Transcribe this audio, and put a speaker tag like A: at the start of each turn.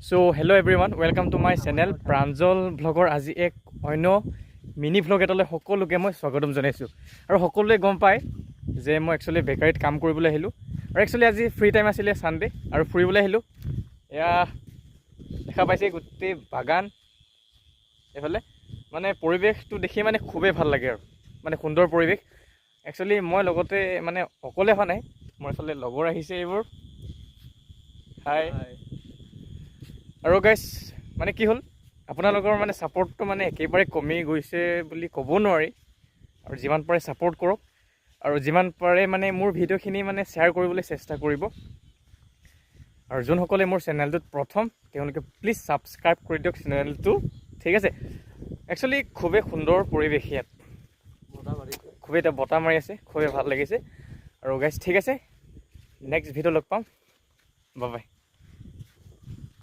A: So hello everyone, welcome to my channel Pranjal ভ্লগৰ। আজি এক অন্য মিনি ভ্লগ এটালৈ সকলোকে মই স্বাগতম জনাইছোঁ। আৰু সকলোৱে গম পায় যে মই একচুৱেলি বেকাৰীত কাম কৰিবলৈ আহিলোঁ আৰু একচুৱেলি আজি ফ্ৰী টাইম আছিলে, ছানডে, আৰু ফুৰিবলৈ আহিলোঁ। এয়া দেখা পাইছে গোটেই বাগান এইফালে। মানে পৰিৱেশটো দেখি মানে খুবেই ভাল লাগে আৰু মানে সুন্দৰ পৰিৱেশ। একচুৱেলি মই লগতে মানে অকলে অহা নাই, মোৰ এইফালে লগৰ আহিছে এইবোৰ। হাই। আৰু গাইছ, মানে কি হ'ল, আপোনালোকৰ মানে ছাপৰ্টটো মানে একেবাৰে কমি গৈছে বুলি ক'ব নোৱাৰি। আৰু যিমান পাৰে ছাপৰ্ট কৰক আৰু যিমান পাৰে মানে মোৰ ভিডিঅ'খিনি মানে শ্বেয়াৰ কৰিবলৈ চেষ্টা কৰিব। আৰু যোনসকলে মোৰ চেনেলটোত প্ৰথম, তেওঁলোকে প্লিজ ছাবস্ক্ৰাইব কৰি দিয়ক চেনেলটো, ঠিক আছে? একচুৱেলি খুবেই সুন্দৰ পৰিৱেশ ইয়াত, খুবেই এতিয়া বতাহ মাৰি আছে, খুবেই ভাল লাগিছে। আৰু গাইছ, ঠিক আছে, নেক্সট ভিডিঅ' লগ পাম, বাই বাই।